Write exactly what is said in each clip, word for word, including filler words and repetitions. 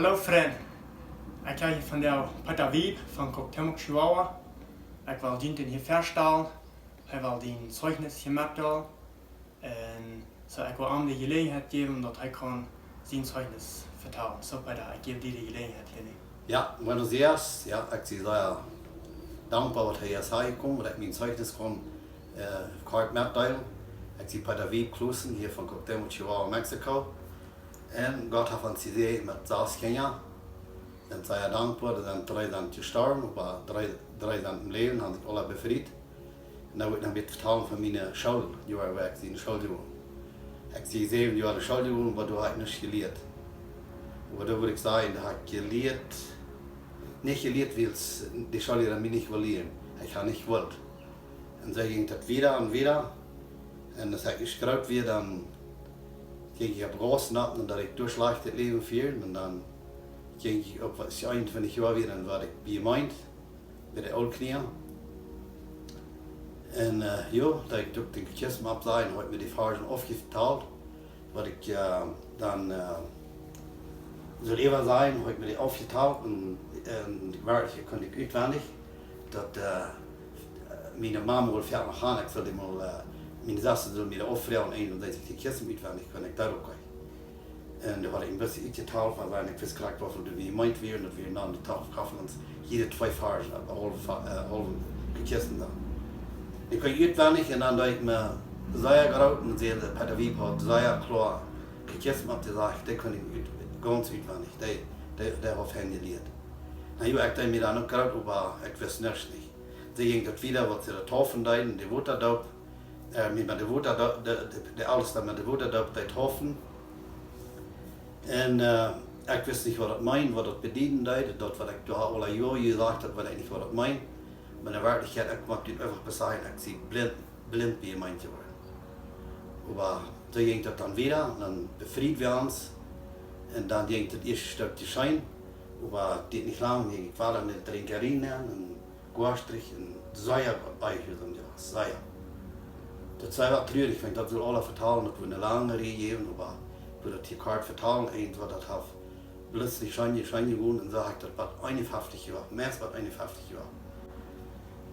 Hallo Frind, ekj hab hia vondoag Peter Wieb von Cuauhtémoc, Chihuahua. Ekj well junt hia väastalen, hee well sien Zeichnis hia metdeelen. Un soo, ekj well am de Jeläajenheit jäwen, daut hee kaun sien Zeichnis vetalen. Soo, Peter, ekj jäw die de Jeläajenheit hia nu. Jo, buenos días. Jo, ekj sie sea dankboa, waut hee es hia jekomen, daut ekj mien Zeichnis kaun, äh, kort metdeelen. Ekj sie Peter Wieb Klussen hia von Cuauhtémoc, Chihuahua, Mexiko. Un Gott haft ons jesäajent met sas Kjinja. Ekj sie sea dankboa, doa sent dree sent jestorwen, oba dree, dree sent em Läwen, haben sikj aula befriet. Un dan well ekj noch een bät vetalen von miene School, doa wua ekj sie, School jegonen. Ekj sie säwen Joa School jegonen, oba doa hab ekj nuscht jelieet. Oba doa wudd ekj sajen, doa hab ekj jelieet, nich jelieet, wiels de Schoolliera mie nich wull lieren. Ekj hab nich jewult. Un soo jinkj daut wieda un wieda. Un aus ekj groot wia, dan jinkj ekj opp Gauss nopp un daut ekj derch schlajchtet Läwen fia. Un dan jinkj ekj opp, aus ekj eenuntwintich Joa wia, dan wort ekj bie Jemeent, bie de Ooltkolonia. Un, äh, jo, daut ekj uk dän Katechismus oppsach, haud ekj mie de Varschen aufjetalt. Waut ekj, äh, dan, äh, sull äwa sajen, haud ekj mie dee aufjetalt un, un werkjlich kunn ekj utwendich, daut, äh, miene Mame wull foaken noch han, ekj sull dee mol, äh, miene Sesta sull mie dee auffroagen, un dan deed ekj dän Katechismus utwendich, kunn ekj daut uk. Un doa haud ekj een bät utjetalt, oba ekj wist krakjt, woo väl doa jemeent wia, un daut wia dan de Tafel Kaufmanns, jiede twee Varschen, äh, haulwe, äh, haulwe Katechismus dan. Ekj kunn utwendich, un dan deed ekj mie sea groot un säd, Peter Wieb haud sea kloa Katechismus, dee säd, dee kunn ekj ut-, gaunz utwendich, dee, dee, dee haud hee jelieet. Na jo, ekj deed mie dan uk groot, oba ekj wist nuscht nich. Soo jinkj daut wieda, waut see daut Taufen deeden, de Wotadoop, äh, met, met de Wotadoop, de, de, de aules dan met de Wotadoop deed taufen. Un, äh, ekj wist nich, waut daut meend, waut daut bedieden deed, daut waut ekj doa aula jo jesajcht haud, wist ekj nich, waut daut meend. Oba en de Werkjlichkjeit, ekj mott junt eefach bloos sajen, ekj sie blint, blint bie Jemeent jeworden. Oba soo jinkj daut dan wieda, un dan befrieden wie ons. Un dan jinkj daut ieeschte Stoot jeschehen. Oba daut deed nich lang, jinkj ekj wada en de Drinkerien nenn un goastrich un sea bie Jemeent jewast, sea. Daut es sea truarich, wan ekj daut sull aula vetalen, daut wudd ne lange Rieej jäwen, oba ekj well daut hia kort vetalen, eent waut daut haft bloos nich scheen, scheen jegonen, un soo haud ekj daut bat eenunfeftich Joa, meist bat eenunfeftich Joa.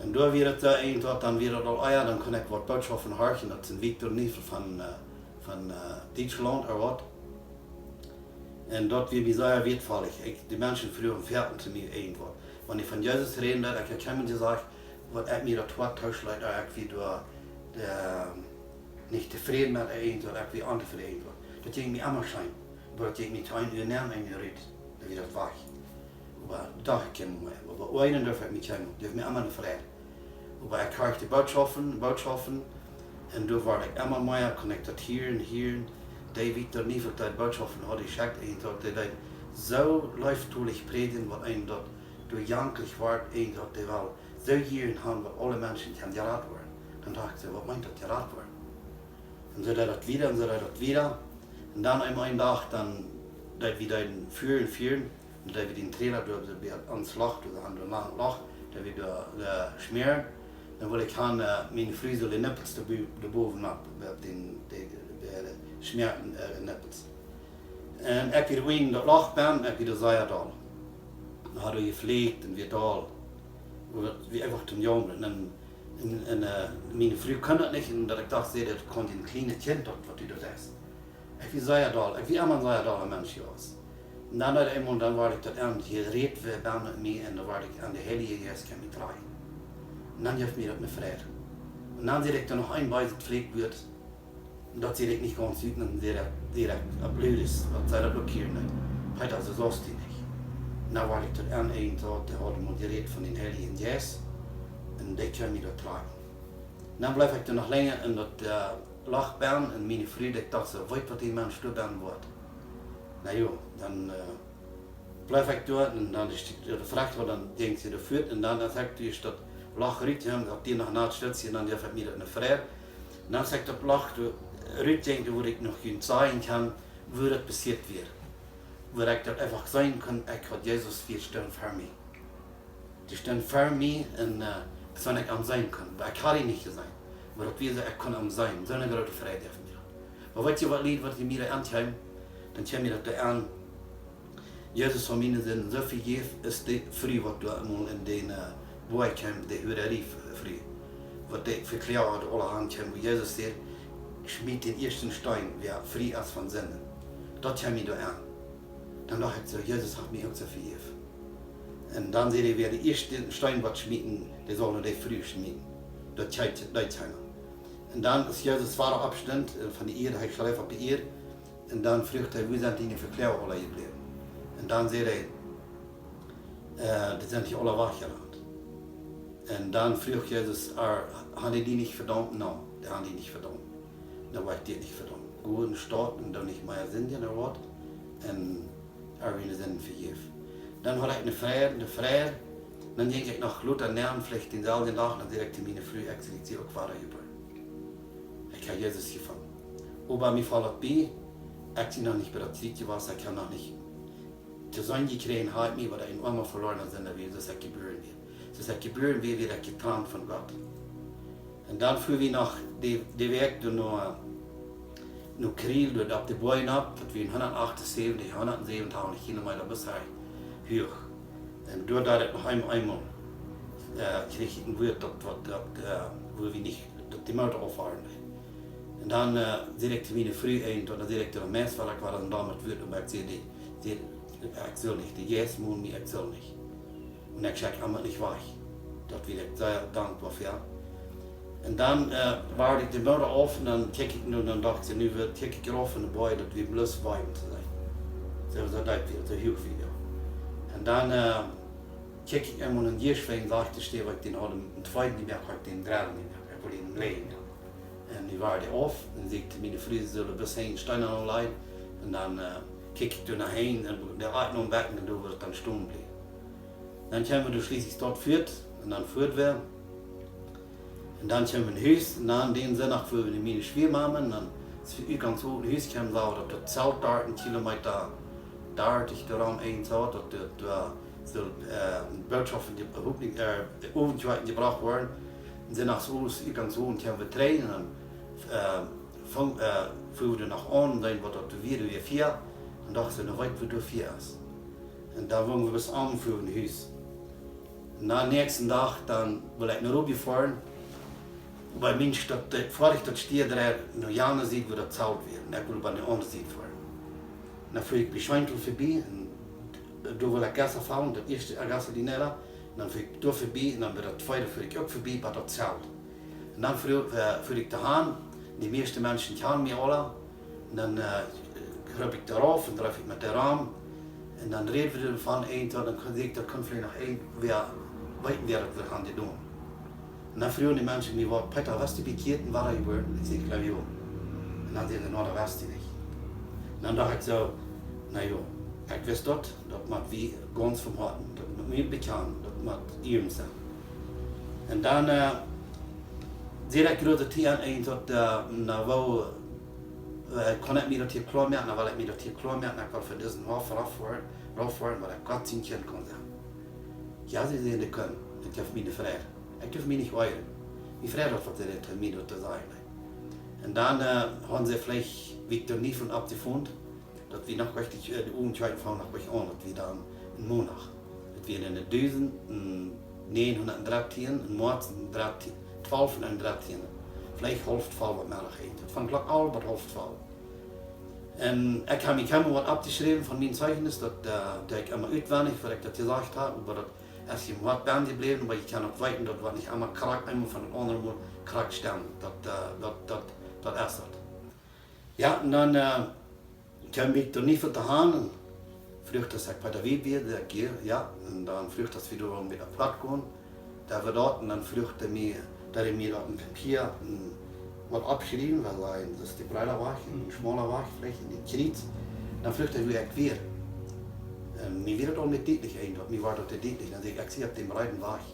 Un doa wia daut soo eent waut, dan wia daut aul, ah jo, dan kunn ekj waut Bootschoften horchen, daut es Victor Niefel von, äh, von, äh, Dietschlaunt, ooda waut. Un daut wia mie sea wieetvoll. Ekj, de Menschen fruagen foaken to mie irjentwaut. Wan ekj von Jesus räden deed, ekj haud kjeenmol jesajcht, waut ekj mie daut Hoat tooschleet, daut ekj wia doa, de, nich tofräd met irjentwaut, ekj wia ontofräd met irjentwaut. Daut jinkj mie emma scheen. Oba daut jinkj mie to een Enj, een Enj rut. Dan wia daut wajch. Oba doa kunn ekj mie, oba oajnen durf ekj mie kjeen, dee haft mie emma ne Freid. Oba ekj horcht de Bootschoften, Bootschoften, un doa wort ekj emma mea, kunn ekj daut hieren, hieren. Dee Victor Niefel, dee Bootschoften haud jeschekjt, un daut dee, dee soo leeftolich prädjen, waut een daut doa janklich wort, un daut dee well soo jieren han, waut aule Menschen kjennen jerat woaren. Dan docht ekj soo, waut meent daut, jerat woaren? Un soo deed daut wieda, un soo deed daut wieda. Un dan eemol een Dach, dan deed wie daut fieren, fieren. Un deed wie dän Trailer doa, doa bie ons Loch, doa aun de lange Loch, deed wie doa, doa schmäaren. Dan wull ekj han, äh, miene Fru sull de Nippels doa bo-, doa bowen opp, opp dän, de, de, de schmäarten, äh, Nippels. Un ekj wia en daut Loch benn, ekj wia doa sea doll. Dan haud ekj jeflekjt un wia doll. Wie eefach toom jaumren. Un, un, un, äh, miene Fru kunn daut nich, un daut ekj docht, see, daut kaun een kjlienet Kjint daut, waut du doa deist. Ekj wia sea doll, ekj wia emma een sea dolla Mensch jewast. Un dan opp eemol, dan wort ekj daut Enj, hia räd wäa benn mie, un dan wort ekj aun, de Heilje Jeist kjeem mie droagen. Un dan jeef mie daut ne Freid. Un dan säd ekj doa noch een beeset Flekj Wuat, daut säd ekj nich gaunz ut, un dan säd ekj, säd ekj opp Ludes, waut see daut uk hia, nä? Peter, soo saust du nich. Un dan wort ekj daut Enj, eent, daut, dee haud mie jerät von dän Heiljen Jeist. Un dee kjeem mie daut droagen. Un dan bleef ekj doa noch lenja en daut, äh, Loch benn, un miene Fru, ekj docht soo, weet waut dee Mensch doa benn woat. Na jo, dan, äh, bleef ekj doa, un dan es dee, de Froacht, dan jinkj see doa fuat, un dan, aus ekj doa ut daut Loch rut jinkj, haud dee noch een Stekj, un dan jeef ekj mie daut ne Freid. Un aus ekj daut Loch doa rut jinkj, doa wudd ekj noch junt sajen kjennen, woo daut passieet wia. Woo ekj daut eefach seenen kunn, ekj haud Jesus ver Oagen ver mie. Dee stunt ver mie un, äh, soo ekj am seenen kunn. Oba ekj haud am nich jeseenen. Oba daut wia soo, ekj kunn am seenen. Soo ne groote Freid jeef mie daut. Oba weet jie waut, Lied, waut mie doa aunjeef? Dan kjeem mie daut doa aun. Jesus haft miene Sinden soo vejäft, es de Fru, waut doa mol en dän, äh, Boajch kjeem, de Huararie Fru, waut de Vekloaga aule han kjeem, wua Jesus säd: "Schmiet dän ieeschten Steen, wäa frie es von Sinden." Daut kjeem mie doa aun. Dan docht ekj soo: "Jesus haft mie uk soo vejäft." Un dan säd hee: "Wäa dän ieeschten Steen woat schmieten, dee saul no de Fru schmieten." Daut kjeem, daut kjeem. Un dan, aus Jesus wada oppstunt, äh, von de Ieed, hee schreef opp de Ieed, un dan fruach hee: "Wua sent diene Vekloaga aula jebläwen?" Un dan säd hee: "Äh, dee sent hia aula wajchjerant." Un dan fruach Jesus: "Ar, han dee die nich vedaumt?" "Nä, dee han die nich vedaumt." "Dan woa ekj die nich vedaumen. Go en de Staut un doo nich mea sindjen, ooda waut? Un ar woaren diene Sinden vejäft." Dan haud ekj een Fräd, een Fräd. Dan jinkj ekj no Lothar nenn, veleicht dänselwjen Dach, dan säd ekj to miene Fru: "Ekj sie uk wada jebuaren. Ekj hab Jesus jefungen." Oba mie foll daut bie, ekj sie noch nich bie daut Kjriets jewast, ekj hab noch nich to seenen jekjräajen, haud ekj mie, waut een oama veloarna Sinda wia, soo aus ekj jebuaren wia. Soo aus ekj jebuaren wia, wia ekj jetrant von Gott. Un dan fuaren wie no de, de Wäakj doano, no Kriel, doa opp de Boaj nopp, daut wia hundatachtunsäwentich, hundatsäwentich Kilometa bat hia huach. Un doa deed ekj noch eemol, eemol, äh, kjrieech ekj een Wuat, daut, waut, daut, äh, wua wie nich, daut de Motor aufhilt. Un dan, äh, säd ekj to miene Fru, un dan säd ekj to de Mess, wiels ekj wia dan doamet Wuat, oba ekj säd: "Dee, dee, ekj saul nich, de Jeist mond mie, ekj saul nich." Un ekj schekj am nich wajch. Daut wia ekj sea dankboa fa. Un dan, äh, wort ekj de Motor auf un dan kjikj ekj no, dan docht ekj: "Nu woa, kjikj ekj rauf von de Boaj, daut wia bloos Weiden to seenen." Soo, soo daut wia, soo huach wia daut. Un dan, äh, kjikj ekj eemol en dän Schwienj, sajcht de Städ, waut ekj dän haud, een tweeden, dee moak ekj dän dredden, dee moak ekj, ekj wull dän läajen. Un dee wort auf, un säd ekj to miene Fru, see sull bloos een Steen aunlajen. Un dan, äh, kjikj ekj doa no hinjen, un dee haud noch een bät, un doa wort et dan stonen bliewen. Dan kjeemen wie doa schlieslich doa fuat, un dan fuaren wie. Un dan kjeemen wie no Hus, un dan dän Sindach fuaren wie no miene Schwiamama, un dan, aus wie gaunz uk no Hus kjeemen, sach wie, daut daut Zelt doa een Kilometa dartich doarom een Zelt, daut doa, doa, äh, soo, äh, Bootschoft, äh, Owentje jebracht worden. Un soo no Hus, uk gaunz uk, un kjeemen wie trigj, un dan, äh, fung, äh, fuaren wie doa noch aun, un dan wort daut wada wia fia, un docht ekj soo: "Nu weet wie, wua fia es." Un dan wort wie bat Owent fuaren wie no Hus. Un dän näakjsten Dach, dan wull ekj no Ruby foaren. Oba Mensch, daut, daut, ea ekj daut Städ dreid, no jane Sied, wua daut Zelt wia. Un ekj wull oba no de aundre Sied foaren. Dan fua ekj bie Schweinfurt verbie, un doa wull ekj Gas faulen, daut ieeschte Gasolinera. Un dan fua ekj doa verbie, un dan bie daut tweede fua ekj uk verbie, bie daut Zelt. Un dan fua, äh, fua ekj doahan, de mieeschte Menschen kjanen mie aula. Un dan, äh, krup ekj doa rauf un dreef ekj met de Ram. Un dan räd wie doavon, un dan kunn ekj, daut kunn veleicht noch een, wäa, weeten, wäa daut wudd han jedonen. Un dan fruagen de Menschen mie: "Waut, Peter, best du bekjieet un wadajebuaren?" Ekj saj: "Ekj jleew jo." Un dan säden see: "Nä, daut wist ekj nich." Un dan docht ekj soo: "Na jo, ekj wist daut, daut mott wie gaunz von Hoaten, daut mott wie bekjanen, daut mott iernst sennen." Un dan, äh, säd ekj groote Tian eent daut, äh, na woo, äh, kaun ekj mie daut hia kloa moaken, na well ekj mie daut hia kloa moaken, ekj well fa disen Hoff rauf foaren, rauf foaren, wiels ekj Gott sien Kjint kaun sennen. Jo, säden see, dee kaun, ekj hab miene Freid. Ekj hab mie nich oajren. Mie freid daut, waut see to mie doa to sajen hauden. Un dan, äh, hauden see veleicht, wie ekj doa nich von opp de Font, daut wie noch rajcht, äh, de Owentje funk noch rajcht aun, daut wia dan een Mondach. Daut wia en dusent näajen hundat dartieen, em Moaz dartieen, twalf un dartieen. Veleicht haulf twalf, waut mea noch eent. Von Klock alf bat haulf twalf. Un ekj hab mie kjeenmol waut oppjeschräwen von mien Zeichnis, daut, äh, daut ekj emma utwendich, waut ekj daut jesajcht hab, oba daut es mie em Hoat bie jebläwen, oba ekj kaun uk weeten, daut woat nich emma krakjt, eemol von daut aundre Mol krakjt stemmen. Daut, äh, daut, daut, daut es daut. Jo, un dan, äh, kjeem ekj doa nich väl to han, un fruach, aus ekj bie de Wieb wia, säd ekj: "Jo, jo." Un dan fruach, aus wie doa met opp Platt kunnen, doa wia daut, un dan fruach hee mie, daut hee mie opp een Papia, mm, waut oppschriewen, wiels hee, daut es de breeda Wajch, een schmala Wajch, veleicht en de Kjriez. Dan fruach hee, wua ekj wia. Un mie wia daut aul nich dietlich, eent, daut mie wia daut dietlich. Dan säd ekj: "Ekj sie opp dän breeden Wajch."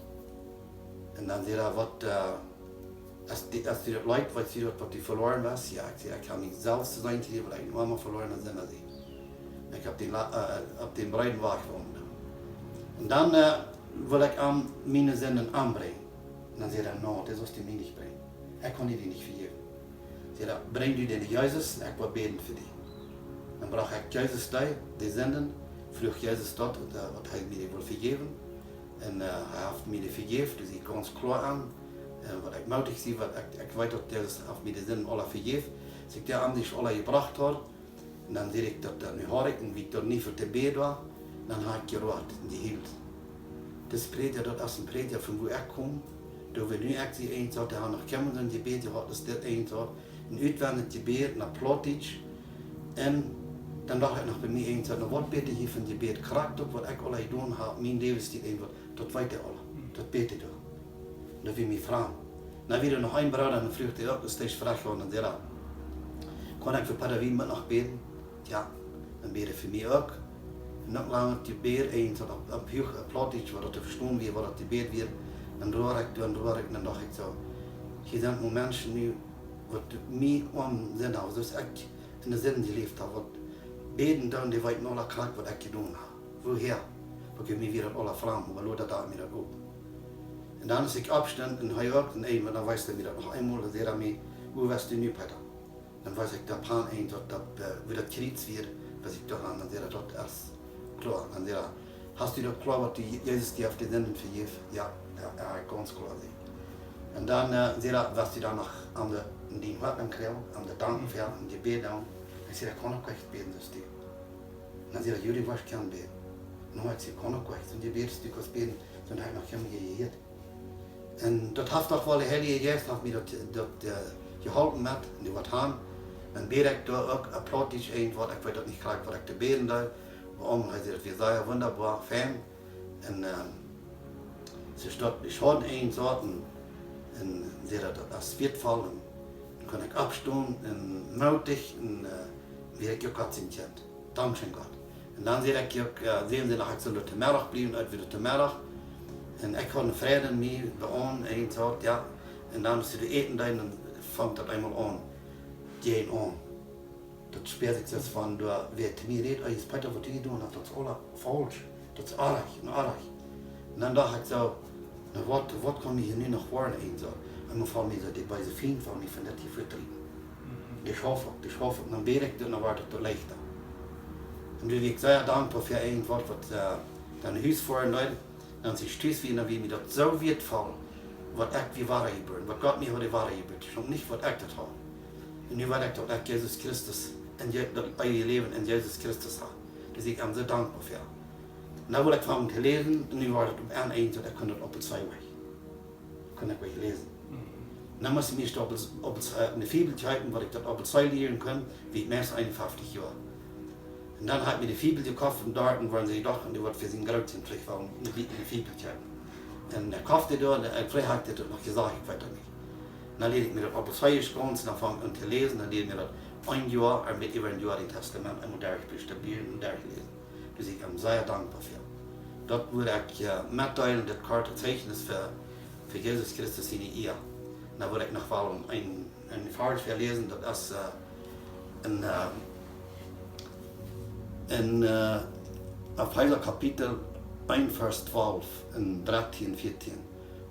Un dan säd hee: "Waut, äh, es die, es die daut leet, waut du, waut du veloaren best?" Jo, ekj säd: "Ekj hab mie selfst to seenen jekjräajen, wiels ekj een oama veloarna Sinda sie. Ekj hab dän la-, äh, opp dän breeden Wajch jewonnen." Un dan, äh, wull ekj am miene Sinden aunbrinjen. Un dan säd hee: "Nä, dee saust du mie nich brinjen. Ekj kaun die dee nich vejäwen." Säd hee: "Brinj du dee no Jesus, ekj woa bäden fa die." Dan brocht ekj Jesus dee, de Sinden, Fruach Jesus daut, daut, äh, daut hee mie dee wull vejäwen. Un, äh, hee haft mie dee vejäft, daut sie gaunz kloa aun. Äh, waut ekj mootich sie, waut ekj, ekj weet, daut Jesus haft mie de Sinden aula vejäft. Aus ekj dee aun sikj aula jebrocht haud, un dan säd ekj daut, äh, nu haud ekj, un wie ekj daut nich fa de Bäd wia, dan haud ekj jeroat un jehielt. Dis Prädja, daut es een Prädja von wua ekj kom. Doa wia nu ekj sie eent, daut hee noch kjennen sien Jebäd jehaut, es dit eent, daut een utwendijet Jebäd, no Plautdietsch. Un dan docht ekj noch bie mie eent, daut noch waut bäta hia von Jebäd, krakjt uk waut ekj aula jedonen hab, mien Läwensstil eent, waut, daut weet hee aula. Daut bäta doa. Daut wia mie framd. Dan wia doa noch een Brooda, un dan fruach hee uk, es dee frach worden, un säd: "Kaun ekj fa Pater Wiemann noch bäden?" Jo, dan bäd hee fa mie uk. Un noch lang daut Jebäd, eent daut opp, opp huach, opp Plautdietsch, waut daut to vestonen wia, waut daut Jebäd wia. Dan road ekj, dan road ekj, dan docht ekj soo: "Hia sent mau Menschen nu, waut mie om sent, soo aus ekj en de Sind jeläft hab, waut bäden doonen, dee weeten aula krakjt waut ekj jedonen hab. Wuahäa?" Wiels mie wia daut aula framd, oba lota deed mie daut uk. Un dan, aus ekj oppstunt un hee uk, un eemol, dan wiest hee mie daut noch eemol, dan säd hee mie: "Wua wieescht du nu, Pater?" Dan wiest ekj doa aun eent, daut, daut, äh, wua daut Kjriez wia, wiest ekj doa aun, dan säd hee: "Daut es kloa." Dan säd hee: "Hast du daut kloa, waut du, Jesus die haft de Sinden vejäft?" Jo, jo, jo, gaunz kloa, säd ekj. Un dan, äh, säd hee: "Wieescht du dan noch aun de, en dien Hoat aun kjrieen, aun de danken fa, en Jebäd doonen?" Ekj säd: "Ekj kaun uk nich bäden, daut es die." Dan säd hee: "Jo, du woascht kjennen bäden." Nu, ekj säd: "Kaun uk nich, soon Jebäd, daut du kaust bäden, soon hab ekj noch kjeenmol jehieet." Un daut haft doch woll, de Heilje Jeist haft mie daut, daut, äh, jeholpen met, un dee waut han. Un bäd ekj doa uk opp Plautdietsch eent waut, ekj weet daut nich krakjt, waut ekj to bäden deed. Oba hee säd, daut wia sea wundaboa, fein. Un, ähm, see stund, ekj haud eent saut un, un säd daut, daut es wieetvoll. Un dan kunn ekj oppstonen un mootich un, äh, wia ekj uk Gott sien Kjint. Dankscheen, Gott. Un dan säd ekj uk, äh, säden see noch, ekj sull doa to Meddach bliewen, ut wia doa to Meddach. Un ekj haud een Fräd en mie, bie ons, eent saut, jo. Un dan, aus see doa äten deeden, dan funk daut eemol aun. Jäajen aun. Daut spieed sikj soo von, doa wia to mie rät, ey, es Peter, waut du jedonen hast, daut es aula faulsch. Daut es oaj un oaj. Un dan docht ekj soo: "Na, waut, waut kaun mie hia nu noch woaren?" Un soo. Un dan foll mie soo, de beese Fient foll mie von daut hia vetriewen. Mhm. Dee schauft uk, dee schauft uk. Dan bäd ekj, dan woat daut doa leichta. Un doa sie ekj sea dankboa fa eent waut, waut, äh, dan no Hus foaren deed. Dan aus ekj tus wia, dan wia mie daut soo wieetvoll, waut ekj wia wadajebuaren, waut Gott mie haud wadajebuaren. Daut es nich waut ekj daut haud. Un nu weet ekj daut ekj Jesus Christus un Je-, daut eewje Läwen en Jesus Christus hab. Doa sie ekj am soo dankboa fa. Un dan wull ekj aunfangen to läsen, un nu wia daut opp eent, daut ekj kunn daut opp de Zeeweg. Kunn ekj waut läsen. Mhm. Dan must ekj mie opp, opp, äh, ne Fibel kjeepen, waut ekj daut opp de Zeeweg lieren kunn, wia ekj meist eenunfeftich Joa. Un dan haud ekj mie de Fibel jekoft un doa, un wua see dochten, dee wudd fa sien Grootsjint veleicht woll ne, ne Fibel kjeepen. Un ekj koft dee doa, un ekj, veleicht haud ekj dit uk noch jesajcht, ekj weet daut nich. Dan lieed ekj mie daut opp de Zeeweg gaunz, un dan funk ekj aun to läsen, dan lieed mie daut een Joa, un met äwa een Joa daut Tastament, un mott derch buchstabieren un derchläsen. Doa sie ekj am sea dankboa fa. Daut wull ekj, äh, metdeelen, daut korte Zeichnis fa, fa Jesus Christus siene Ea. Un dan wull ekj noch woll een, een Varsch väaläsen, daut es, äh, en, äh, en, äh, Efeesa Kapitel eent, Varsch twalf un dartieen, vieetieen.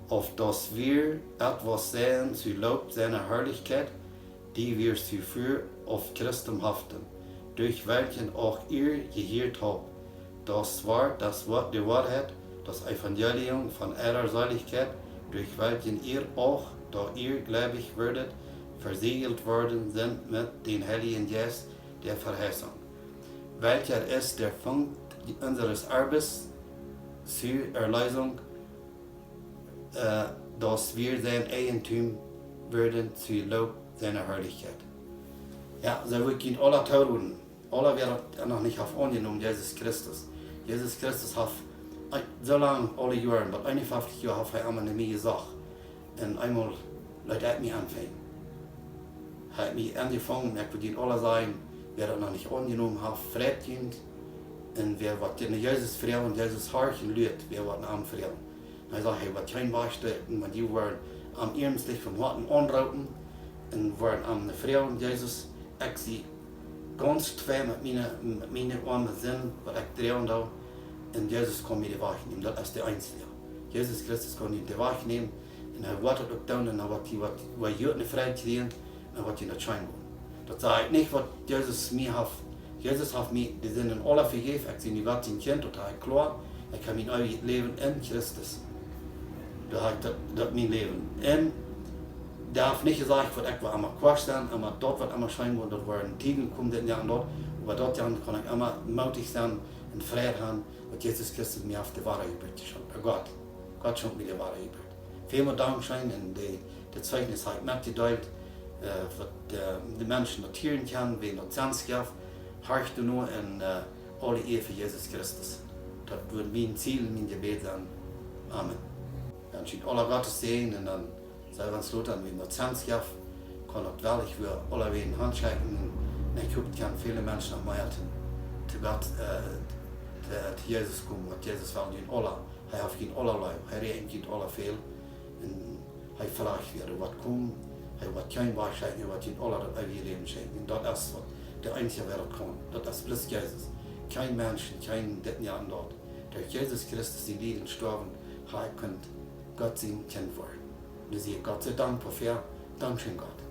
Auf dass wir etwas säen zu Lob seiner Herrlichkeit, die wir zuvor auf Christum hatten, durch welchen auch ihr gehört habt, das Wort, das Wort der Wahrheit, das Evangelium von eurer Seligkeit, durch welchen ihr auch, da ihr gläubig werdet, versiegelt worden sind mit dem Heiligen Geist der Verheißung, welcher ist der Funk unseres Erbes zur Erlösung, äh, dass wir sein Eigentum würden zu Lob seiner Herrlichkeit. Jo, see wull ekj aula tooroden. Aula, wäa daut noch nich haft aunjenomen, Jesus Christus. Jesus Christus haft, äh, soo lang, aule Joaren, bat eenunfeftich Joa haft hee emma no mie jesocht. Un eemol leet ekj mie aunfangen. Hee haft mie aunjefungen, ekj wull junt aula sajen, wäa daut noch nich aunjenomen haft, freit junt. Un wäa waut no Jesus froagen, Jesus horchen, luat, wäa waut no am froagen. Un hee sajcht, hee woat kjeen Wajch stoaken, wan jie woaren am iernstlich von Hoaten aunroopen un woaren am froagen: "Jesus, ekj sie gaunz twei met miene, met miene oame Sind, waut ekj droagen doo. Un Jesus kaun mie dee wajchnämen, daut es de eensje. Jesus Christus kaun dee wajchnämen. Un hee woat daut uk doonen, un hee woat die waut, woa jie ne Freid kjrieen, un hee woat jie daut scheen woaren." Daut saj ekj nich, waut Jesus mie haft Jesus haft mie de Sinden aula vejäft. Ekj sie nu Gott sien Kjint, daut hab ekj kloa. Ekj hab mien eewjet Läwen en Christus. Doa hab ekj daut, daut mien Läwen. Un doa haft nich jesajcht, waut ekj woa emma kort sennen, emma daut woat emma scheen woaren, daut woaren Tieden komen, dit un daut. Oba daut Joa kaun ekj emma mootich sennen un Fräd haben, daut Jesus Christus mie haft de Wadajeburt jeschonkt. Äh, Gott. Gott schonk mie de Wadajeburt. Välmol Dank scheen un de, daut Zeichnis hab ekj metjedeelt, äh, waut de, de Menschen daut hieren kjennen, wäm daut Senn jeft, horcht doano un, äh, aule Ea fa Jesus Christus. Daut woat mien Ziel, mien Jebäd sennen. Amen. Dan schiet aula Gott säajnen un dan sell wie ons loten, wäm daut Senn jeft, kaun daut woll, ekj well aula wäm Haunt schakjen un ekj hop, daut kjennen väle Menschen noch mea to, to Gott, äh, to, to Jesus komen, waut Jesus well junt aula, hee haft junt aula leef, hee räakjent junt aula väl. Un hee frajcht, wäa doa woat komen, hee woat kjeen wajchschekjen, hee woat junt aula daut eewje Läwen schenkjen. Un daut es waut de eensja Welt kaun. Daut es bloos Jesus. Kjeen Mensch, kjeen dit un daut. Derch Jesus Christus sien Lieden, Stoawen, hab ekj kunt Gott sien Kjint woaren. Dan sie ekj Gott soo dankboa fa. Dankscheen, Gott.